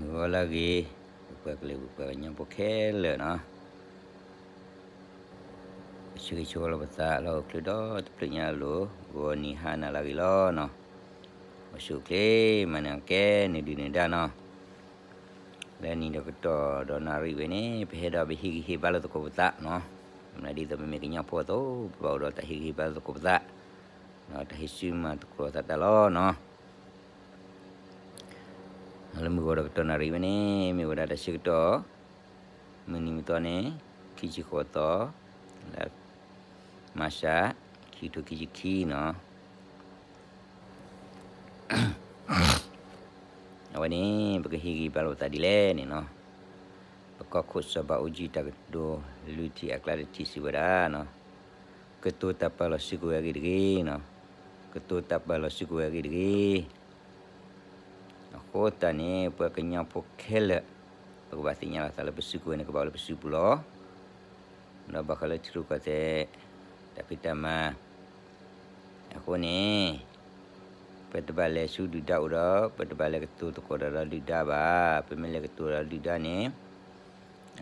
ဂီၤလၢအဂ့ၤ, ပပှၤကလုာ်ပပှၤကညီဖိခဲလၢာ်နီၤ, ပဆၢဂ့ၤဆၢဝါလီၤပသးလၢဟီၣ်ခိၣ်ချၢဒီတဖျၢၣ်ညါအလိၤ, ဂီၤနံၤဟါနၤလၢအဂ့ၤလီၤနီၤ, အိၣ်ဆူၣ်အိၣ်ချ့ မၤနၢၤကဲနုာ်ဒုၣ်နုာ်ဒါနီၤ, လၢနံၤဒီးကတီၢ်ဒီးနၣ်ရံၣ်ဝဲန့ၣ် ပဟဲဒီးပဟ့ၣ်ဂံၢ်ဟ့ၣ်ဘါလိာ်သကိးပသးနီၤ, မ့ၢ်ဒ်သိးပမ့ၢ်ကညီဖိအသိး ပဘၣ်အိၣ်ဒီးတၢ်ဟ့ၣ်ဂံၢ်ဟ့ၣ်ဘါလိာ်သကိးပသး, ဒီးတၢ်ဟ့ၣ်ဆူၣ်မၤသကိးသးတၢ်လီၤနီၤ. လၢမုၢ်ဂီၤဒီးကတီၢ်နၣ်ရံၣ်ဝဲန့ၣ် မ့ၢ်ဝဲဒၣ်တၢ်ဆၢကတီၢ် မုၢ်နံၤမုၢ်သီန့ၣ် ခံဆံဃိးသီ လါမၢ်ၡး ခံကထိခံဆံခံနီၤ. အဝဲန့ၣ် ပကဟ့ၣ်ဂံၢ်ဘါလိာ်သးဒ်လဲၣ်န့ၣ်နီၤ, ပကီၢ်ခိၣ်စီၤဘးအူကၠံတၢ်ကတိၤလွံၢ်ထံၣ်အကျါတထံၣ်စံးဝဲဒၣ်နီၤ, ကတိၤတၢ်ပာ်လီၤစုကဝဲၤအဂ့ၢ်တဂ့ၤနီၤ, ကတိၤတၢ်ပာ်လီၤစုကဝဲၤအဂ့ၢ်တဂ့ၤ. အဃိသတးန့ၣ် ပှၤကညီဖိခဲလၢာ် ပကဘၣ်သ့ၣ်ညါလီၤသးလၢပစုကဝဲၤန့ၣ် ကဘၣ်အိၣ်လၢပစုပူၤလီၤ. ဒီးဘၣ်ဃးလၢထံရူၢ်ကီၢ်သဲး တၢ်ဖံးတၢ်မၤ အဃိန့ၣ် ပတဘၣ်လဲၤဆူဒုၣ်ဒါအိၣ်ဒီး ပတဘၣ်လဲၤကတိၤသကိးတၢ်ဒီးဒုၣ်ဒါဘၣ်. ပမ့ၢ်လဲၤကတိၤဒီးဒုၣ်ဒါန့ၣ်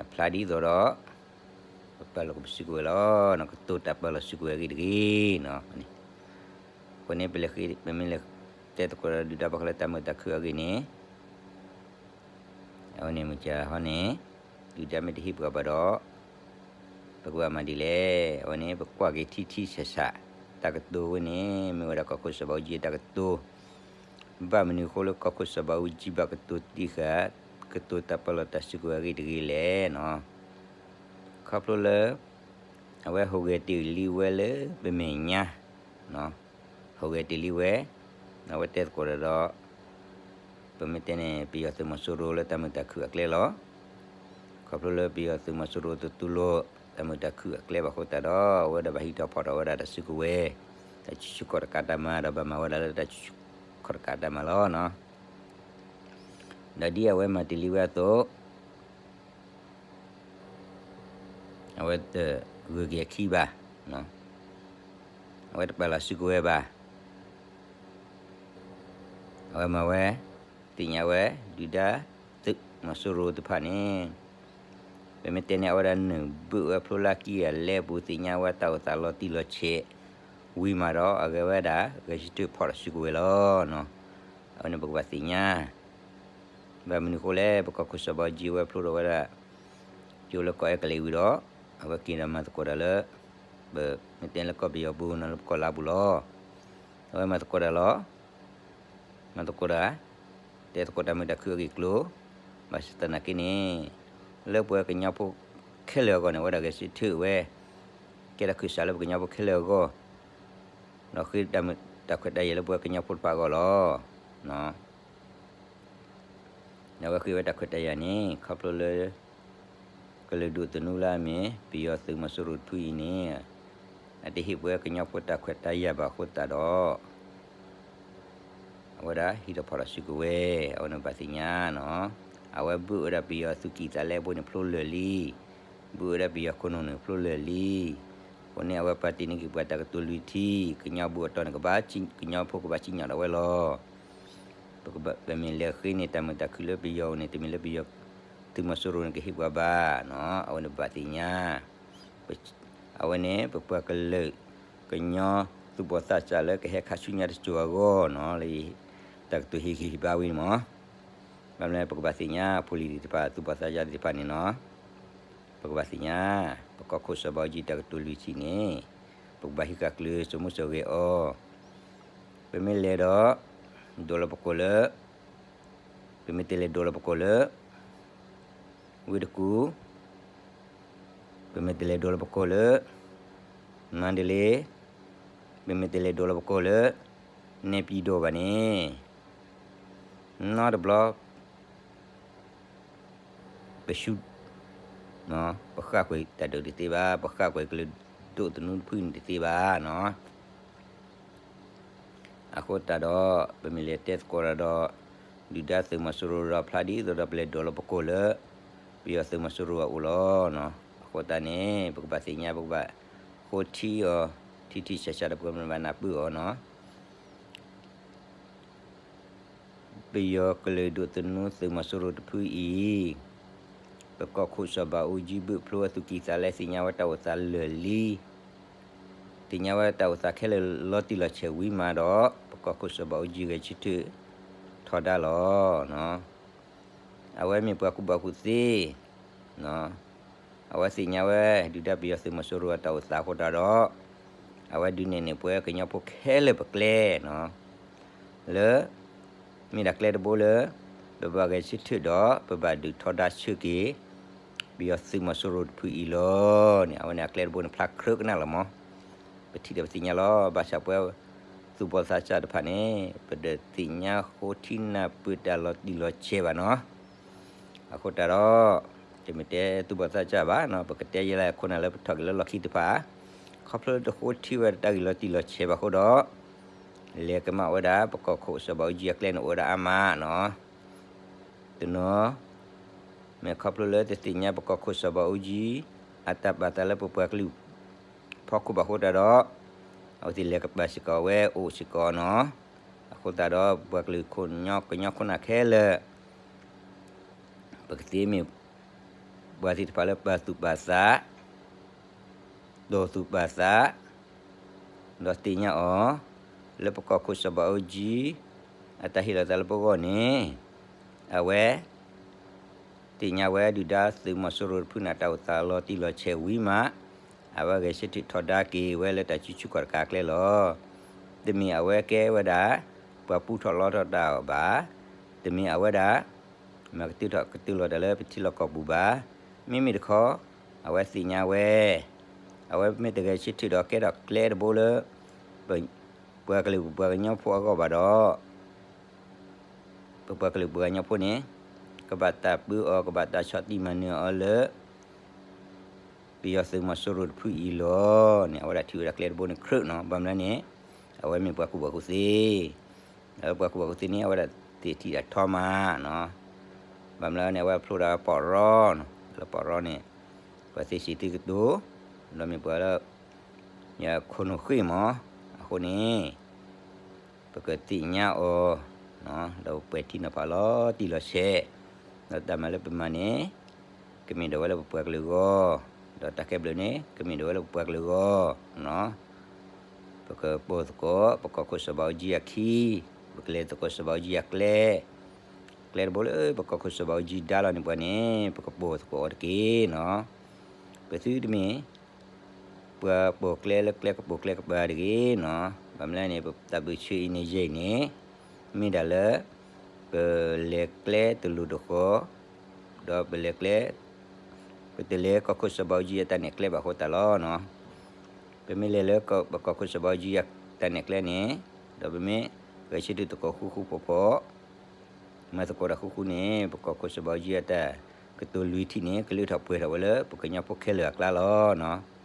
အဖျါဒ်သိးဒီး ပပာ်လီၤက့ၤပစုကဝဲၤလီၤ. ကတိၤတၢ်ပာ်လီၤစုကဝဲၤအဂ့ၢ်တဂ့ၤနီၤ. အဃိန့ၣ် ပလဲၤဃ့ ပမ့ၢ်လဲၤတဲသကိးဒီးဒုၣ်ဒါဘၣ်ဃးလၢတၢ်မုာ်တၢ်ခုၣ်အဂ့ၢ်န့ၣ် အဝဲန့ၣ်မ့ၢ်ကဟီန့ၣ် ဒုၣ်ဒါမ့ၢ်တဟ့ၣ်ပှၤဘၣ်ဒီး ပကဘၣ်မၤဒ်လဲၣ်. အဝဲန့ၣ် ပကွၢ်က့ၤထံထံဆးဆး တၢ်ကတိၤဝဲန့ၣ် မ့ၢ်ဝဲဒၣ်ကီၢ်ခိၣ်စီၤဘးအူကၠံတၢ်ကတိၤ, ဘၣ်မနုၤအဃိလၢကီၢ်ခိၣ်စီၤဘးအူကၠံဘၣ်ကတိၤတံၢ်ဃာ် ကတိၤတၢ်ပာ်လီၤတၢ်စုကဝဲၤအဂ့ၢ်တဂ့ၤလဲၣ်နီၤ. ခီဖျိလၢ အဝဲဟူးဂဲၤတ့ၢ်လံဝဲလၢပမဲာ်ညါ ဟူးဂဲၤတ့ၢ်လံဝဲ, အဝဲတဲသကိးတၢ်ဒီး ပမ့ၢ်တဲန့ၣ် ပယီၤသုးမီၤစိရိၤလၢတၢ်မုာ်တၢ်ခုၣ်အကျဲလီၤ. ခီဖျိလၢပယီၤသုးမီၤစိရိၤတတူၢ်လိာ် တၢ်မုာ်တၢ်ခုၣ်အကျဲဘၣ်အဃိသတးဒီး အဝဲဒၣ်ဘၣ်ဟံးထီၣ်ဖီၣ်ထီၣ်ဝဲဒၣ်တၢ်စုကဝဲၤ, တၢ်ဆူၣ်ဆူၣ်ခီၣ်တကးတၢ်မၤ ဒီးဘၣ်မၤဝဲဒၣ်လၢတၢ်ဆူၣ်ဆူၣ်ခီၣ်တကးတၢ်မၤလီၤနီၤ. ဒီးဒ်အဝဲမၤတ့ၢ်လံဝဲအသိး အဝဲတဂုာ်က့ၤအခံဘၣ်, အဝဲတပာ်လီၤစုကဝဲၤဘၣ်. အဝဲမၤဝဲ သ့ၣ်ညါဝဲ ဒုၣ်ဒါသုးမီၤစိရိၤတဖၣ်န့ၣ် ပမ့ၢ်တဲန့ၣ် အဝဲဒၣ်နုာ်ဘုးဝဲဖျိလၢကံၢ်အလဲပူၤ သ့ၣ်ညါဝဲတၢ်အိၣ်သးလီၤတံၢ်လီၤဆဲး ဝံၤမးဒီး အဂဲၤဝဲဒၣ် ဂဲၤဆၢထၢၣ်ဖီၣ်ဒီးစုကဝဲၤလီၤ. အဝဲန့ၣ်ပကဘၣ်သ့ၣ်ညါ ဘၣ်မနုၤအဃိလဲၣ် ပကီၢ်ခိၣ်စီၤဘးအူကၠံဝဲဖျိထီၣ်ဝဲဒၣ် ကၠိလၢကီၢ်အဲကလံးဝံၤဒီး အဝဲက့ၤဒီးမၤသကိးတၢ်လၢ ပမ့ၢ်တဲလၢကီၢ်ပယီၤပူၤနီၤ လၢပကီၢ်လါပူၤလီၤ. အဝဲမၤသကိးတၢ်လီၤ. မၤသကိးတၢ်, တဲသကိးတၢ်မုာ်တၢ်ခုၣ်အဂ့ၢ်အကျိၤ, ဘၣ်ဆၣ်သနာ်က့န့ၣ် လၢပဝဲကညီဖိခဲလၢာ်အဂီၢ်န့ၣ် အဝဲဒၣ်ဂဲၤဆၢထၢၣ်ဝဲ ကဲတၢ်ခၢၣ်စးလၢပကညီဖိခဲလၢာ်အဂီၢ်, ဒီးဃ့တၢ်ခွဲးတၢ်ယာ်လၢပဝဲကညီဖိတဖၣ်အဂီၢ်လီၤ. ဒီးအဝဲဃ့ဝဲတၢ်ခွဲးတၢ်ယာ်န့ၣ် ခီဖျိလၢ ကလုာ်ဒိၣ်သနူလၢအမ့ၢ် ပယီၤသုးမီၤစိရိၤတဖုအံၤန့ၣ် အတဟ့ၣ်ပဝဲကညီဖိတၢ်ခွဲးတၢ်ယာ်ဘၣ်အဃိသတးဒီး အဝဲဒၣ်ဟံးထီၣ်ဖီၣ်ထီၣ်စုကဝဲၤ အဝဲန့ၣ်ဘၣ်သ့ၣ်ညါနီၤ. အဝဲဘုးဝဲဒၣ်ပယီၤသုးကံၢ်သးလဲအဘိန့ၣ်ဖျိလၢာ်လံ, ဘုးဝဲဒၣ်ပယီၤခိၣ်နူာ်န့ၣ်ဖျိလၢာ်လံ. အဃိန့ၣ် အဝဲပာ်တ့ၢ်န့ၢ်က့ၤပှၤတၢ်ကတိၤလွံၢ်ထံၣ်, ကညီဘူးအတီၢ်န့ၣ်ကဘၣ်, ကညီဖိကဘၣ်စံၣ်ညီၣ်ဒၣ်ဝဲလီၤ. ပကဘၣ် ပမ့ၢ်လဲၤဃ့န့ၢ်တၢ်မုာ်တၢ်ခုၣ်လၢပယီၤန့ၣ် တမ့ၢ်လၢပယီၤသုးမီၤစိရိၤန့ၣ်ကဟ့ၣ်ပှၤဘၣ်နီၤ, အဝဲန့ၣ်ပဘၣ်သ့ၣ်ညါ. အဝဲန့ၣ် ပပှၤကလုာ် ကညီသူၣ်ဘီၣ်သးစၢ်လၢကဟဲခါဆူညါတစိၤအဂီၢ်နီၤ, လၢတၢ်ကတိၤဟ့ၣ်ဂံၢ်ဟ့ၣ်ဘါဝံၤန့ၣ်မး, ဘၣ်မနုၤလဲၣ် ပကဘၣ်သ့ၣ်ညါ ဖိလံၤသ့ၣ်တဖၣ် သူၣ်ဘီၣ်သးစၢ်သ့ၣ်တဖၣ်န့ၣ်နီၤ, ပကဘၣ်သ့ၣ်ညါ ပကီၢ်ခိၣ်စီၤဘးအူကၠံတၢ်ကတိၤလွံၢ်ထံၣ်န့ၣ် ပကဘၣ်ဟံးဃာ်ကျၢၤ စိာ်မူစိာ်ဂဲၤအီၤ, ပမ့ၢ်လဲၤဒီး ဒိးလီၤပကိာ်လၢ ပမ့ၢ်တလဲၤဒိးလီၤပကိာ်လၢ ဝ့ၢ်တကူၣ်, ပမ့ၢ်တလဲၤဒိးလီၤပကိာ်လၢ မါဒလ့, ပမ့ၢ်တလဲၤဒိးလီၤပကိာ်လၢ နဲပံၤဒိၣ်ဘၣ်န့ၣ် နီတဘျီ ပဆူ ပဃၣ်ကွံာ်တၢ်ဒုးတသ့ဘၣ်, ပဃၣ်ကွံာ်ကလုာ်ဒိၣ်သနူတဖုန့ၣ်တသ့ဘၣ်နီၤ. အဃိသတးဒီး ပမ့ၢ်လဲၤတဲသကိးတၢ်ဒီး ဒုၣ်ဒါသုးမီၤစိရိၤဒီးဖျါဒ်သိးဒီးပလဲၤဒိးလီၤပကိာ်လၢ ပယီၤသုးမီၤစိရိၤအအိၣ်လီၤ. အဃိသတးန့ၣ် ပကဘၣ်သ့ၣ်ညါ ပကဘၣ်ဃိထံအီၤ ထံထံဆးဆးဒီးပကဘၣ်နၢ်ပၢၢ်အီၤနီၤ. ပယီၤကလုာ်ဒိၣ်သနူသုးမီၤစိရိၤတဖုအံၤ, ပကီၢ်ခိၣ်စီၤဘးအူကၠံဘုၣ်ဖျိဝဲသူၣ်ကံၢ်သးလဲ သ့ၣ်ညါဝဲတၢ်အိၣ်သးလၢာ်လံ, သ့ၣ်ညါဝဲတၢ်အိၣ်သးခဲလၢာ်လီၤတံၢ်လီၤဆဲးဝံၤမးဒီး ပကီၢ်ခိၣ်စီၤဘးအူကၠံဂဲၤဆၢထၢၣ်ထီဒါလီၤ. အဝဲမ့ၢ်ပှၤကူၣ်ဘၣ်ကူၣ်သ့, အဝဲသ့ၣ်ညါဝဲ ဒုၣ်ဒါပယီၤသုးမီၤစိရိၤအတၢ်အိၣ်သးအဃိတၢ်ဒီး အဝဲဒုးနဲၣ်န့ၢ်ပှၤကညီဖိခဲလၢာ်ပကျဲနီၤ, လၢ မ့ၢ်ဒၣ်ကျဲတဘိလၢ ပဘၣ်ဂဲၤဆၢထၢၣ်ဒီး ပဘၣ်ဒုးထီဒါဆၢက့ၤ ပယီၤသုးမီၤစိရိၤတဖုအံၤလီၤန့ၣ် အဝဲန့ၣ်အကျဲတဘိန့ၣ် ဖျါခရၢကနၣ်လီၤမး. ပထံၣ်ဒီးပသ့ၣ်ညါလီၤ. ဘၣ်ဆၣ်ပှၤသူၣ်ဘီၣ်သးစၢ်တဖၣ်န့ၣ် ပတသ့ၣ်ညါဃိထံနၢ်ပၢၢ်တၢ်လီၤတံၢ်လီၤဆဲးဘၣ်နီၤ. အဃိတၢ်ဒီး တမ့ၢ်တဲသူၣ်ဘီၣ်သးစၢ်ဘၣ်နီၤ, ပကတဲယဲလၢခိၣ်နၢ်လၢပထီၣ်က့ၤလၢလီၢ်ခံတဖၣ်, ခီဖျိလၢတဃိထံဝဲဒၣ်တၢ်ဂ့ၢ်လီၤတံၢ်လီၤဆဲးဘၣ်အဃိဒီး လဲၤကမၣ်ဝဲဒၣ် ပကီၢ်ခိၣ်စီၤဘးအူကၠံအကျဲန့ၣ်အိၣ်ဝဲဒၣ်အါမးနီၤ. တနီၤ မ့ၢ်ခီဖျိလၢတသ့ၣ်ညါပကီၢ်ခိၣ်စီၤဘးအူကၠံ အတၢ်ပာ်သးလၢပပှၤကလုာ်ဖီခိၣ်ဘၣ်အဃိတၢ်ဒီး အဝဲသ့ၣ်လဲၤကပၤစ့ၢ်ကီးဝဲအိၣ်စ့ၢ်ကီးနီၤ. အဃိသတးဒီး ပပှၤကလုာ်ခိၣ်ကညီခိၣ်နၢ်ခဲလၢာ် ပကသ့မ့ၢ် ပှၤသ့ၣ်တဖၣ်လၢပာ်သူၣ်ပာ်သး ဒိးသူၣ်ပာ်သး ဒီးသ့ၣ်ညါအီၤ လၢပကီၢ်ခိၣ်စီၤဘးအူကၠံ အတၢ်ဟ့ၣ်လီၤသးလၢပဂီၢ်န့ၣ် အဝဲ သ့ၣ်ညါဝဲဒုၣ်ဒါသုးမီၤစိရိၤတဖုန့ၣ် တၢ်အိၣ်သးလီၤတံၢ်လီၤဆဲးဝံၤမး အဝဲဂဲၤဆၢထၢၣ်ထီဒါက့ၤဝဲလၢတၢ်စုဆူၣ်ခီၣ်တကးအကျဲလီၤ. တမ့ၢ်အဝဲကဲဝဲဒၣ် ပှၤပူထီၣ်လီထီၣ်တၢ်အီၤဘၣ်, တမ့ၢ်အဝဲဒၣ် မၤကတုၤထီၣ်ကတုၤလီၤတၢ်လၢပထံလီၢ်ကီၢ်ပူၤဘၣ်. မ့မ့ၢ်တခီ အဝဲသ့ၣ်ညါဝဲ အဝဲမ့ၢ်တဂဲၤဆၢထၢၣ်ဒီးကဲထီၣ်ကျဲတဘိလၢ ပ ပှၤကလုာ်ပပှၤကညီဖိအဂီၢ်ဘၣ်ဒီး ပပှၤကလုာ်ပပှၤကညီဖိန့ၣ် ကဘၣ်တၢ်ပၢအီၤ ကဘၣ်တၢ်ဆီၣ်တံၢ်မၤနၢၤအီၤလၢ ပယီၤသုးမီၤစိရိၤတဖုအံၤလီၤန့ၣ် အဝဲဒၣ်ထံၣ်ဝဲဒၣ်ကျဲတဘိန့ၣ်ခရၢးနီၤ. ဘၣ်မနုၤလဲၣ်န့ၣ် အဝဲမ့ၢ်ပှၤကူၣ်ဘၣ်ကူၣ်သ့, ဒီးပှၤကူၣ်ဘၣ်ကူၣ်သ့န့ၣ် အဝဲဒၣ်သ့ၣ်ထံၣ်တၢ်ထီမးနီၤ. ဘၣ်မနုၤလဲၣ်န့ၣ် အဝဲဖျိတၢ်ပီၣ်ရီနီၤ, လၢပီၣ်ရီန့ၣ် ပှၤသ့စံးသ့ကတိၤ, ဒီးမ့ၢ်ပှၤလၢ ယခိၣ်နူာ်ဃ့ၢ်မး, အဃိန့ၣ် ပကသ့ၣ်ညါအီၤ ဒီးပှဲၤထံနီၤဖးလီၤတံၢ်လီၤဆဲး, ဒီးတၢ်မၤလၢပမၤန့ၣ် ကမ့ၢ်ဒၣ်ဝဲလၢပပှၤကလုာ်ဂီၢ်, ဒီးတၢ်ခဲဘျုးန့ၣ် ကမ့ၢ်ဒၣ်ဝဲလၢပပှၤကလုာ်ဂီၢ်နီၤ. ပကပိာ်သကိး ပကီၢ်ခိၣ်စီၤဘးအူကၠံအခံ, ပကလဲၤသကိးစီၤဘးအူကၠံအကျဲ, ကျဲတဘိလၢပကီၢ်ခိၣ်စီၤဘးအူကၠံဒါလီၤန့ၢ်ပှၤန့ၣ် ပကပိာ်သကိးအီၤတက့ၢ်နီၤ. ပသုတမ့ၢ် ပှၤပိာ်ကျဲလၢကျဲကပိာ်ကျဲကပၤတဂ့ၤနီၤ. ဘၣ်မနုၤလဲၣ်န့ၣ် ပတၢ်ဘျုးဆၢအံၤန့ၣ်ယဲၢ်အံၤန့ၣ် မ့ၢ်ဒၣ်လၢ ပလဲၤကျဲတလိၤတဃီၤ, ဒီးပလဲၤကျဲ ပတလဲၤကီၢ်ခိၣ်စီၤဘးအူကၠံအတၢ်နဲၣ်ကျဲဘၣ်အဃိသတးလီၤနီၤ. ပမ့ၢ်လဲၤလၢပကီၢ်ခိၣ်စီၤဘးအူကၠံအတၢ်နဲၣ်ကျဲန့ၣ် ဒီးပမ့ၢ်ဂဲၤဆၢထၢၣ်သကိးဃူဃူဖိးဖိး မၤသကိးတၢ်ဃူဃူန့ၣ် ပကီၢ်ခိၣ်စီၤဘးအူကၠံအတၢ်ကတိၤလွံၢ်ထံၣ်န့ၣ် ကလုၢ်ထီၣ်ပှဲၤထီၣ်ဝဲလၢပကညီဖိခဲလၢာ်အကျါလီၤနီၤ.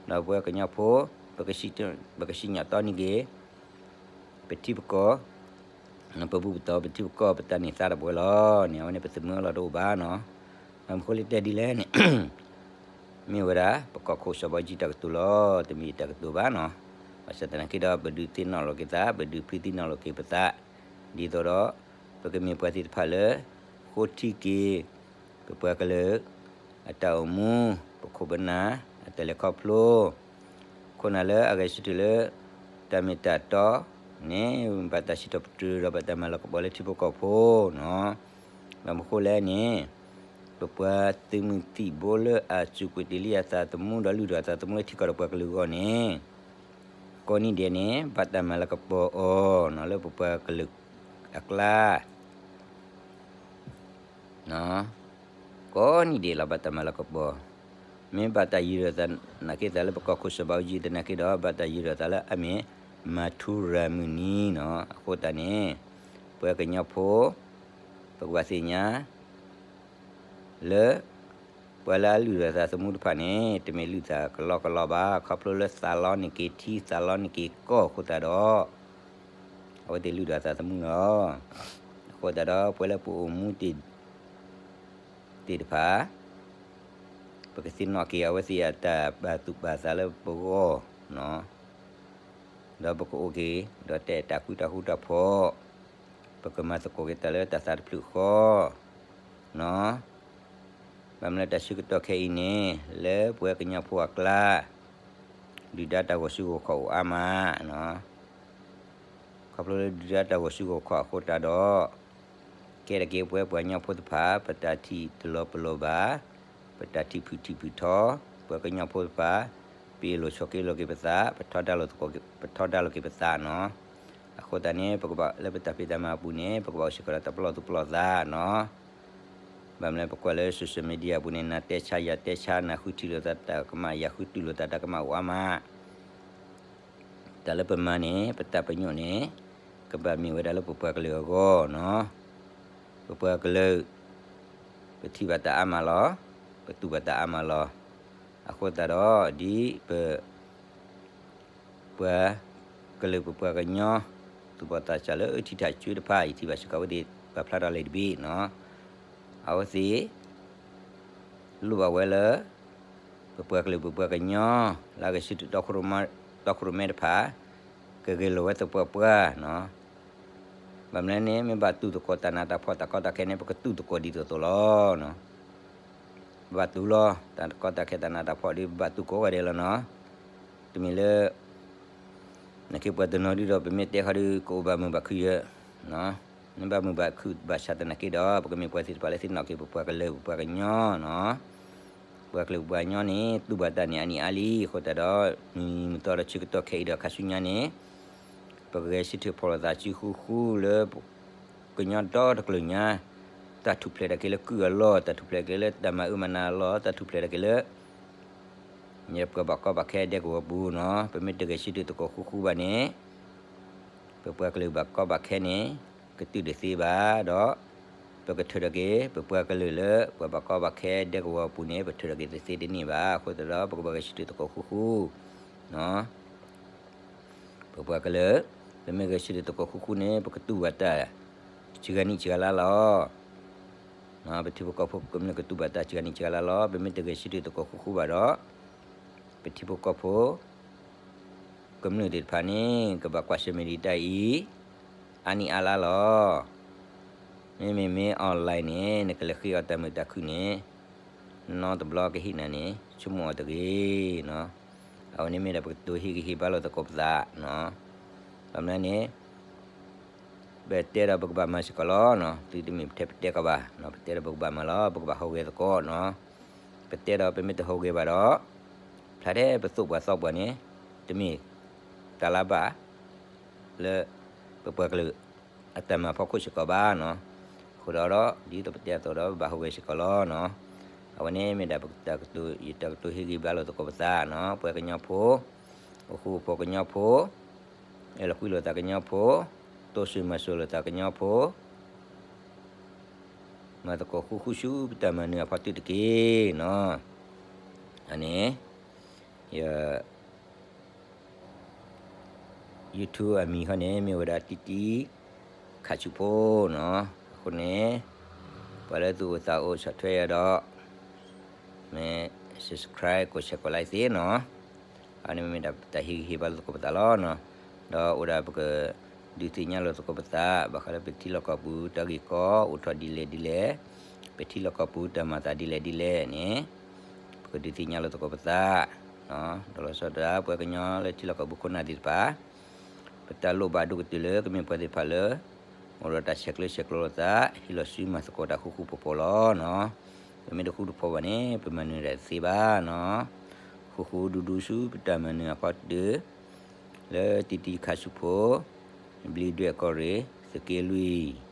ဒီးပဝဲကညီဖိ ပကစံၣ်ညီၣ်တီန့ၢ်က့ၤ ပထံပကီၢ် ပဘူၣ်ပတီၢ် ပထံပကီၢ် ပတၢ်န့ၢ်သါတၢ်ပှဲၤလီၤန့ၣ် အဝဲန့ၣ်ပသမၢလီၤတအိၣ်ဘၣ်နီၤ. ဘၣ်မနုၤဃိလၢတဲဒ်လဲၣ်န့ၣ် မ့ၢ်ဝဲဒၣ် ပကီၢ်ခိၣ်စီၤဘးအူကၠံတၢ်ကတိၤလီၤ. တမ့ၢ်ယတၢ်ကတိၤဘၣ်နီၤ. ဘၣ်ဆၣ်သနာ်က့ဒီး ပဒုးသ့ၣ်နီၣ်လီၤက့ၤသး ပဒုးဖုးသ့ၣ်နီၣ်လီၤက့ၤပသး ဒ်သိးဒီး ပကမ့ၢ်ပှၤသ့ၣ်တဖၣ်လၢ ဃိထံက့ၤ ပပှၤကလုာ် အတၢ်အိၣ်မူ ပခိၣ်ပနၢ် အတၢ်လဲၤခီဖျိ ခိၣ်နၢ်လၢအဂဲၤဆၢထၢၣ်လၢ တၢ်မ့ၢ်တၢ်တီန့ၣ် ဘၣ်တၢ်စံးထီၣ်ပတြၢၤဒီးဘၣ်တၢ်မၤလၤကပီၤလၢထံဖိကီၢ်ဖိနီၤ. ဘၣ်မနုၤဃိလဲၣ်န့ၣ် ပပှၤသုးမုၢ်သံၣ်ဘိလၢအစူးကွံာ်တ့ၢ်လံအသးသမူဒီးလုၢ်ထီၣ်အသးသမူလၢထံကီၢ်ဒီးပှၤကလုာ်အဂီၢ်န့ၣ် ကိးနံၣ်ဒဲးန့ၣ် ဘၣ်တၢ်မၤလၤကပီၤအီၤနီၤ လၢပပှၤကလုာ်အကျါ ကိးနံၣ်ဒဲးလီၤဘၣ်တၢ်မၤလၤကပီၤ, မ့ၢ်ဘၣ်တၢ်ယုၢ်ဒီးသးနာ်က့သးလၢပကီၢ်ခိၣ်စီၤဘးအူကၠံသနာ်က့ဒီး ဘၣ်တၢ်ယုၢ်ဒီးသးလၢအမ့ၢ် မၤထူရၤမုၢ်နံၤနီၤ. အဃိသတးန့ၣ် ပှၤကညီဖိ ပကဘၣ်သ့ၣ်ညါ လၢ ပှၤလၢအလုၢ်ထီၣ်သးသမူတဖၣ်န့ၣ် တမ့ၢ်လုၢ်သးကလီကလီဘၣ်, ခီဖျိလၢသးလီန့ၢ်က့ၤထံ သးလီန့ၢ်က့ၤကီၢ်အဃိသတးဒီး အဝဲသ့ၣ်လုၢ်ထီၣ်သးသမူလီၤ. အဃိသတးဒီး ပှၤလၢပအိၣ်မူ သ့ၣ်တဖၣ် ပကသ့ၣ်နီၣ်က့ၤအဝဲသ့ၣ်အတၢ်ပာ်သူၣ်ပာ်သးလၢပဂီၢ်နီၤ, ဒီးပကအိၣ်က့ၤ ဒီးတဲတၢ်ဃူတၢ်ဃူတၢ်ဖိး, ပကမၤသကိးက့ၤတၢ်လၢတၢ်သးတဖျၢၣ်ဃီ နီၤ. ဘၣ်မနုၤလၢတၢ်ဆၢကတီၢ်ခဲအံၤန့ၣ် လၢပဝဲကညီဖိအကျါ ဒုၣ်ဒါတၢ်ဂီၤစုဂီၤခီၣ်အိၣ်အါမး နီၤ. ခီဖျိလၢဒုၣ်ဒါတၢ်ဂီၤစုဂီၤခီၣ်အဃိသတးဒီး ကဲထီၣ်က့ၤပဝဲပှၤကညီဖိတဖၣ် ပတၢ်ထံၣ်တလီၤပလိာ်ဘၣ်, ပတၢ်ထံၣ်ဖုၣ်ထံၣ်ဖုၣ်ထီ, ပှၤကညီဖိတဖၣ် ပအ့ၣ်လိာ်ဆိးက့လိာ်က့ၤပသး, ပထီဒါလိာ်က့ၤပသးနီၤ. အဃိသတးန့ၣ် ပကဘၣ်လၢပတၢ်ဖံးတၢ်မၤအပူၤန့ၣ် ပကဘၣ်အိၣ်စ့ၢ်ကီးဒီးတၢ်ပလီၢ်သူၣ်ပလီၢ်သးနီၤ. ဘၣ်မနုၤလဲၣ် ပကွၢ်လၢ social media အပူၤန့ၣ် နၤတဲဆါယၤတဲဆါ နၤဃုထံၣ်လိာ်သးတၢ်ကမၣ် ယၤဃုထံၣ်လိာ်သးတၢ်ကမၣ်အိၣ်အါမး တၢ်လၢပမၤန့ၣ် ပတၢ်ပညိၣ်န့ၣ် ကဘၣ်မ့ၢ်ဝဲဒၣ်လၢပပှၤကလုာ်အဂီၢ်နီၤ. ပပှၤကလုာ် ပထံၣ်ဘၣ်တၢ်အါမးလီၤ. ပတူၢ်ဘၣ်တၢ်အါမးလီၤ. အဃိသတးဒီး ဒ်ပ ပှၤကလုာ်ပပှၤကညီ သူၣ်ဘီၣ်သးစၢ်လၢထံထးကၠိတဖၣ် ယထံၣ်ဘၣ်စ့ၢ်ကီးဝဲသ့ၣ် ပာ်ဖျါထီၣ်လံတဘ့ၣ်နီၤ. အဝဲသ့ၣ် လိၣ်ဘၣ်ဝဲလၢ ပပှၤကလုာ်ပပှၤကညီ လၢအဂဲၤဆၢထၢၣ် တီခိၣ်ရိၣ်မဲတဖၣ် ကဂဲၤလိာ်ဝဲသပှၢ်ပှၢ်နီၤ. ဘၣ်မနုၤလဲၣ်န့ၣ် မ့ၢ်ဘၣ်တူၢ်သကိးတၢ်နးတၢ်ဖှီၣ်တၢ်ကီတၢ်ခဲန့ၣ် ပကတူၢ်သကိးဒ်သိးသိးလီၤ. ပဘၣ်တူၢ်လီၤ တၢ်ကီတၢ်ခဲတၢ်နးတၢ်ဖှီၣ်ဒီး ပဘၣ်တူၢ်ကိးဂၤဒဲးလီၤနီၤ. တမ့ၢ်လၢ နက့ပှၤတနီၤဒုဒီး ပမ့ၢ်တဲဃီဒီး ကအိၣ်ဘၣ်မုာ်ဘၣ်ခုယဲ, မ့ၢ်ဘၣ်မုာ်ဘၣ်ခုဘၣ်ဆၣ်သနာ်က့ဒီး ပကမ့ၢ်ပှၤသ့ၣ်တဖၣ်လၢသ့ၣ်နီၣ်က့ၤပပှၤကလုာ်ပပှၤကညီနီၤ. ပှၤကလုာ်ပပှၤကညီန့ၣ် တူၢ်ဘၣ်တၢ်န့ၣ်အါနံၣ်အါလံ အဃိသတးဒီး မုၢ်မုၢ်သီဒီးဆၢကတီၢ်ခဲအံၤဒီးခါဆူညါန့ၣ် ပကဂဲၤဆၢထၢၣ်ဖီၣ်လိာ်သးစုဃုဃုလၢ ကညီဒီတကလုာ်ညါ တၢ်ထူၣ်ဖျဲးတၢ်က့ၤလၢကုၢ်အလီၢ် တၢ်ထူၣ်ဖျဲးတၢ်က့ၤလၢတၢ်မၤအၢမၤနးအလီၢ် တၢ်ထူၣ်ဖျဲးတၢ်က့ၤလၢ ပှၤဘၣ်ကီဘၣ်ခဲဒဲကဝီၤပူၤနီၤ. ပမ့ၢ်တဂဲၤဆၢထၢၣ်သကိးဃုဃုဘၣ်န့ၣ် ပပှၤကလုာ်ဘၣ်ကီဘၣ်ခဲန့ၣ် ကတုၤတသ့ဘၣ်ဒီး ပကထုးထီၣ်က့ၤ ပပှၤကလုာ်လၢ ပှၤဘၣ်ကီဘၣ်ခဲဒဲကဝီၤပူၤန့ၣ် ပထုးထီၣ်က့ၤတသ့တန့ၢ်ဘၣ်. အဃိသတးဒီး ပကဘၣ်ဂဲၤဆၢထၢၣ်သကိးဃုဃု ပပှၤကလုာ် ပမ့ၢ်ဂဲၤဆၢထၢၣ်သကိးဃုဃုန့ၣ် ပကတူၢ်ဘၣ်တၢ် စှၤဂၤနံၣ်စှၤဂၤလါလီၤ. ပထံဖိကီၢ်ဖိကမျၢၢ်ကတူၢ်ဘၣ်တၢ်စှၤဂၤနံၣ်စှၤဂၤလါလီၤ. ပမ့ၢ်တဂဲၤဆၢထၢၣ်သကိးဃုဃုဘၣ်ဒီး ပထံဖိကီၢ်ဖိ ကမျၢၢ်သ့ၣ်တဖၣ်န့ၣ် ကဘၣ်ကွၢ်ဆၢၣ်မဲာ်ဒံးတၢ်အံၤ အါနံၣ်အါလါလီၤ. မ့မ့ၢ်မ့ၢ် online န့ၣ် နကလဲၤဃ့အီၤတၢ်မုာ်တၢ်ခုၣ်န့ၣ် နီတဘျီကဟ့ၣ်နၤန့ၣ် ဆိကမိၣ်အီၤတဂ့ၤနီၤ. အဝဲန့ၣ်မ့ၢ်ဒၣ်ပကတိၤဟ့ၣ်ဂံၢ်ဟ့ၣ်ဘါလိာ်သကိးပသးနီၤ. ဘၣ်မနုၤန့ၣ် ပတဲဒီးပကဘၣ်မၤစ့ၢ်ကီးလီၤနီၤ. သုတမ့ၢ်ထဲပတဲကီးဘၣ်နီၤ. ပတဲဒီးပကဘၣ်မၤလီၤ. ပကဘၣ်ဟူးဂဲၤသကိးနီၤ. ပတဲဒီးပမ့ၢ်တဟူးဂဲၤဘၣ်ဒီး ဖျါထဲပသိၣ်ပှၤသီပှၤန့ၣ် တမ့ၢ်တၢ်လၢဘၣ် လၢ ပပှၤကလုာ် အတၢ်မၤဖီခိၣ်စ့ၢ်ကီးဘၣ်နီၤ. အဃိဒီး ဒ်သိးပတဲအသိးဒီး ပဘၣ်ဟူးဂဲၤစ့ၢ်ကီးလီၤနီၤ. အဝဲန့ၣ်မ့ၢ်ဒၣ်ပတၢ်ကတိၤ ယတၢ်ကတိၤဟ့ၣ်ဂံၢ်ဘါလိာ်သကိးပသးနီၤ. ပှၤကညီဖိ အိၣ်ဃူအိၣ်ဖိးကညီဖိ အဲၣ်လိာ်ကွံလိာ်သးကညီဖိ တိစၢၤမၤစၢၤလိာ်သးကညီဖိ မၤသကိးဃူဃူဆူပတၢ်မၤနၢၤအဖီတၢၢ်တက့ၢ်နီၤ. အန့ၣ် ယ YouTube အမံၤခီန့ၣ် မ့ၢ်ဝဲဒၣ်တံတံခးဆူၣ်ဖိနီၤ. အဃိန့ၣ် ပှၤလၢသုအိၣ်သးအိၣ်ဆီၣ်ထွဲယၤဒီး မ့ၢ် subscribe ကိး share ကိး like သ့နီၤ. အန့ၣ်မ့ၢ်ဒၣ်တၢ်ဟ့ၣ်ဂံၢ်ဟ့ၣ်ဘါလိာ်သကိးပသးလီၤနီၤ. ဒီးအိၣ်ဒၣ်ပက ဒုးသ့ၣ်ညါလိာ်သကိးပသး ဘၣ်ဃးလၢပထံလီၢ်ကီၢ်ပူၤတၢ်ဂ့ၢ်ကီ အိၣ်ထီၣ်ဒ်လဲၣ်ဒ်လဲၣ်, ပထံလီၢ်ကီၢ်ပူၤတၢ်မၤသးဒ်လဲၣ်ဒ်လဲၣ်န့ၣ် ပကဒုးသ့ၣ်ညါလိာ်သကိးပသး ဒီးလီၤဆီဒၣ်တၢ် ပှၤကညီလၢထံလီၢ်ကီၢ်ပူၤခိၣ်နၢ်သ့ၣ်တဖၣ် ပတၢ်လိၣ်ဘၣ်ဒိၣ်ကတၢၢ်လၢကမ့ၢ်ပှၤသ့ၣ်တဖၣ်လၢ အိၣ်ဒီးတၢ်ဆဲးကျၢဆဲးကျိးလိာ်သး ဟ့ၣ်လီၤစုမၤသကိးတၢ်ဃူဃူဖိးဖိးလီၤနီၤ. ပမ့ၢ်တဃူတဖိးဘၣ်န့ၣ် ပမၤနၢၤတၢ်တသ့ဘၣ်နီၤ. ဃူဃူဒူဒူဆူပတၢ်မၤနၢၤအဖီတၢၢ် လၢတံတံခးဆူၣ်ဖိ ဘျံးဒွဲၣ်ကီၢ်ရ့ၣ် သုးက့လွံၢ်